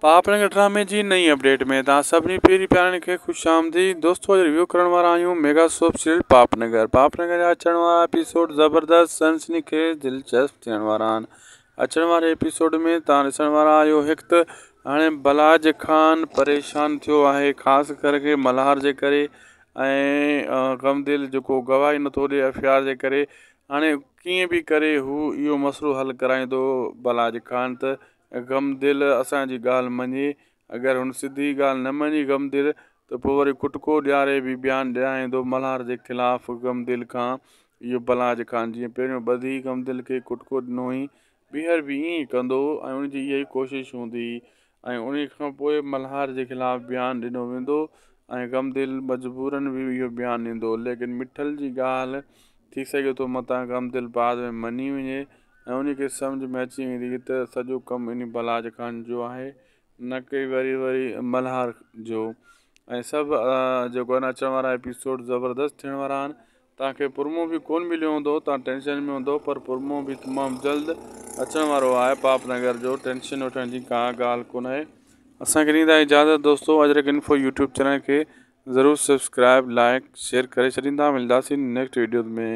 پاپ رنگ ڊرامي جي نئين اپڊيٽ ۾ توهان سڀني پيري پيارن کي خوش آمديد دوستو اڄ ريويو ڪرڻ وارا آهيون mega soap serial Paap Nagar Paap Nagar جا اچڻ وارا ايپيسوڊ زبردست سنسني خيز دلچسپ ٿيڻ وارا آهن اچڻ واري ايپيسوڊ ۾ توهان ڏسڻ وارا آهيو هڪ ته هاڻي بلاج خان پريشان ٿيو آهي خاص ڪري ملهار جي ڪري ۽ غم دل جيڪو گواهي نٿو ڏي ايف I R جي ڪري هاڻي ڪيئن به ڪري هو اهو مسئلو حل ڪرائيندو بلاج خان ته غم دل اسان جي ڳالهه مڃي. اگر هن سڌي ڳالهه نه مڃي غم دل ته پوء وري ڪٽڪو ڏياري به بيان ڏيارائيندو ملهار جي خلاف غم دل کان اهو بلاج خان جيئن پهريون ٻڌي غم دل کي ڪٽڪو ڏنو هئين ٻيهر به ائين ئي ڪندو ۽ ان جي اها ئي ڪوشش هوندي ۽ انهي کان پوء ملهار جي خلاف بيان ڏنو ويندو ۽ غم دل مجبورن به اهو بيان ڏيندو ليڪن مٺل جي ڳالهه ٿي سگهي ٿو متان غم دل بعد ۾ مڃي وڃي ۽ انهي کي سمجهه ۾ اچي ويندي ته سڄو ڪم انهي بلاج خان جو آهي نه ڪي وري وري ملهار جو ۽ سڀ جيڪو آهي نه اچڻ وارا ايپيسوڊ زبردست ٿيڻ وارا آهن توهان کي پرمو به ڪون مليو هوندو توهان ٽينشن ۾ هوندو پر پرمو به تمام جلد اچڻ وارو آهي پاپ نگر جو ٽينشن وٺڻ جي ڪا ڳالهه ڪون آهي اسان کي ڏيندا اجازت دوستو اجرڪ انفو يوٽيوب چينل کي ضرور سبسڪرائب لائڪ شيئر ڪري ڇڏيندا ملداسين نيڪسٽ ويڊيو ۾.